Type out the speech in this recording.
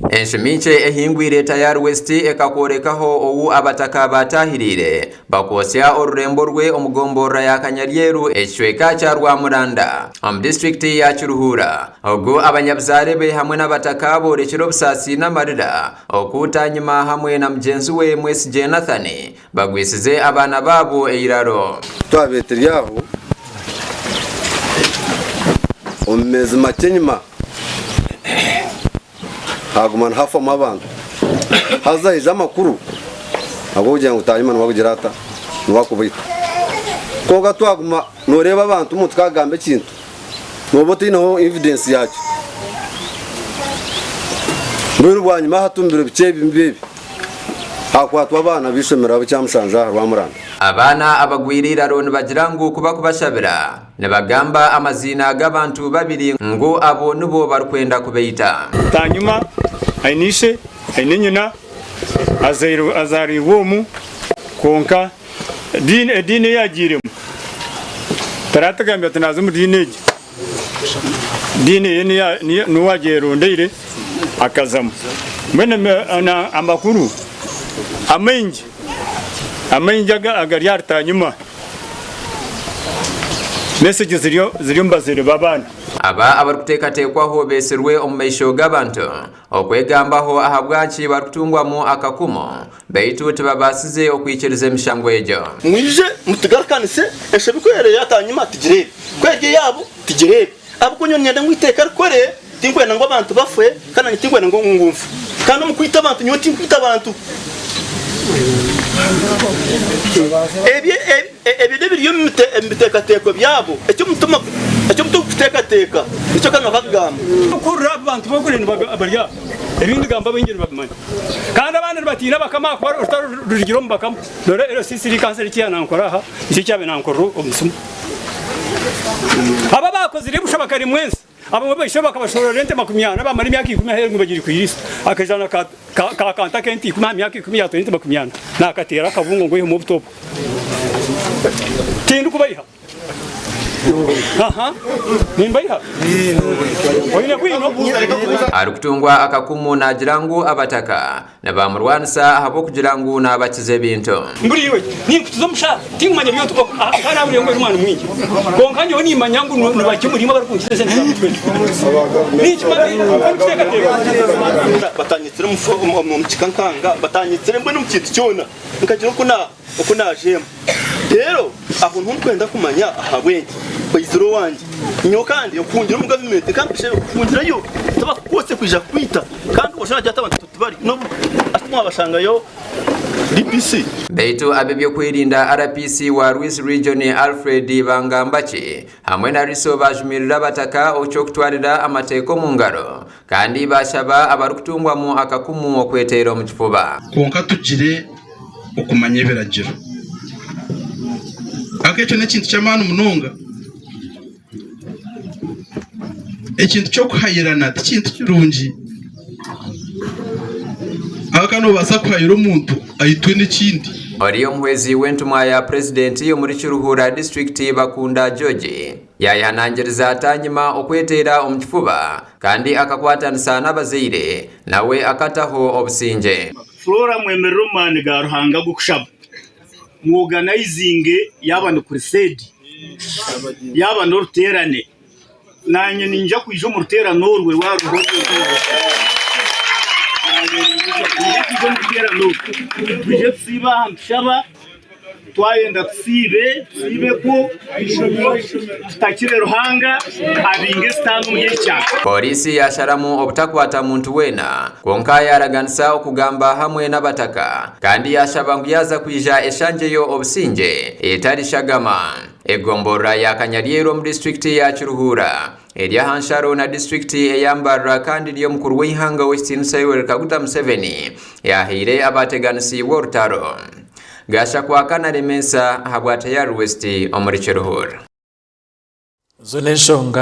Enshumi nkye ehingwire Tayari West ekakworekaho ou abataka baatahiriire bakwotsya orurembo rwe omu gomborora ya Kanyaryeru ekicweka kya Rwamuranda omu disiturikiti ya Kiruhura. Ogu abanyabuzaare be hamwe n'abataka boorekire obusaasi n'amarira oku Tanyima hamwe na mugyenzi we Mwesigye Nathan Bagwisize abaana baabo eiraro. Twabaire turi aho omu meezi makye enyima, haaguma nihafamu abantu. Haza haija amakuru ag'okugira ngu Tanyima niwe arikugira ata, niwe arikubaita. Kwonka twaguma nooreeba abantu omuntu ku akugamba ekintu, nooba otaineho evidence yaakyo. Mbwenu bwanyima hati omu biro bikye ebi ebi, Hakwatwa abaana b'eishomero ab'Ekyamushanju aha Rwamuranda. Abaana abagwire eiraro nibagira ngu ku bakubashabira nibagamba amaziina g'abantu babiri ngu abo nibo barikwenda kubaita. Tanyuma aine ishe, aine nyina, azaariirwe omu, kwonka ediini ei agiiremu taratugambira ati naaza omu diini egi. Diini eye niwe agyerondeire akazamu. Mbwenu amakuru amaingi amaingi agari ahari Tanyuma, mesegi ziri omu bazaire b'abaana. Aba abarikuteekateekwaho beetsirwe omu maisho g'abantu Okwegambaho ahabwaki barikutungwamu akakumu, beitu tibabaasize okwikiriza emishango egyo. Mwije mutugarukanise enshobi ku eri ey'Atanyima tugireebe, ku eri eyaabo tugireebe. Ahabw'okuba nyowe niinyenda ngu eiteeka rikore, tinkwenda ngu abantu bafe, kandi naanye tinkwenda ngu nfe. Kandi omu kwita abantu nyowe tinkwita abantu. Ebyo n'ebiri omu biteekateeko byabo, eki omutima gurikuteekateeka, nikyo akanwa kakugamba. Okuhurira abantu b'okure bari aha, ebi ndigamba baingi nibabimanya. Kandi abandi nibatiina abakama ahakuba orutaro rurugire omu bakama. Dore LCC kanseri eki yanankora aha, nikyo eki yaabaire nankorera omusimu. Abo abaakozire busha bakaremwa ensi. Abamwe baishebo bakabashororera ente makumyana, bamara emyaka ikumi aheeru ngu bagiire kwiriisa. Akaija ka kantu ak'ente ikumi aha myaka ikumi yaatwara ente makumyana, naakateera akabungo ngu oihemu obuto obwo. Tindikubaiha. Aha, nimbaiha? Oine bwino? Arikutungwa akakumu naagira ngu abataka Nibaamurwanisa ahabw'okugira ngu naabakiza ebintu. Mburi iwe, ninkukiza omushara, tinkumanya ebi otuba kandi aburiyo ngu omwana mwingi. Kwonka nyowe nimanya ngu nibakye omuri imwe abarikunkiza esente za mutwe. Ninkimanya nikwo ndikuteekateeka. Batanyetsire omu kikankanga, batanyetsire mbwenu omu kintu kyona, nkagira oku oku naajeema. Reero aho niho ndikwenda kumanya ahabw'enki baizire owangye. Nyowe kandi okuhungira omu gavumenti nka okuhungirayo tibakukwotse kwija kukwita kandi osha naagira ati abantu tibari n'obu hati mwabashangayo DPC. Beitu ab'eby'okwerinda RPC wa Rwizi Region Alfred Bangambaki hamwe na Riso baajumirira abataka oky'okutwarira amateeka omu ngaro kandi baashaba abarikutungwamu akakumu okweteera omu kifuba. Kwonka tugire okumanya ebiragiro. Ahabw'okuba ekyo n'ekintu ky'amaani munonga. Ekintu ky'okuhayirana ti kintu kirungi. Ahabw'okuba noobaasa kuhayira omuntu aitwe n'ekindi. Ori omuhwezi w'entumwa ya Purezidenti omuri Kiruhura disiturikiti Bakunda George yayehanangiriza Tanyima okweteera omu kifuba kandi akakwatanisa n'abazaire nawe akataho obusingye. Flora mwemerere omu maani ga Ruhanga ag'okushaba, mwoganayizinge yaaba ni crusade, yaaba n'oruteerane. Naanye niinyija kwija omu ruteerane orwo rwaba ruriho Niinyija kwija omu ruteerane orwo. Twije tusiibe aha nitushaba. Twayenda tusiibe, tusiibekwo, tutakire Ruhanga, abinge sitaane omuri eki kyanga. Pooriisi yaasharamu obutakwata muntu weena kwonka yaaraganisa okugamba hamwe n'abataka kandi yaashaba ngu yaaza kwija eshangyeyo obusingye etari shagama. Egomborora ya Kanyaryeru omu disiturikiti ya Kiruhura eri aha nsharo na disiturikiti eya Mbarara kandi niyo mukuru w'eihanga Ow'ekitiinisa Yoweri Kaguta Museveni yaahaire abaateganisiibwe orutaro. Gashakwa na Remensa ahabwa Tayari West omuri Kiruhura. Ezo n'enshonga.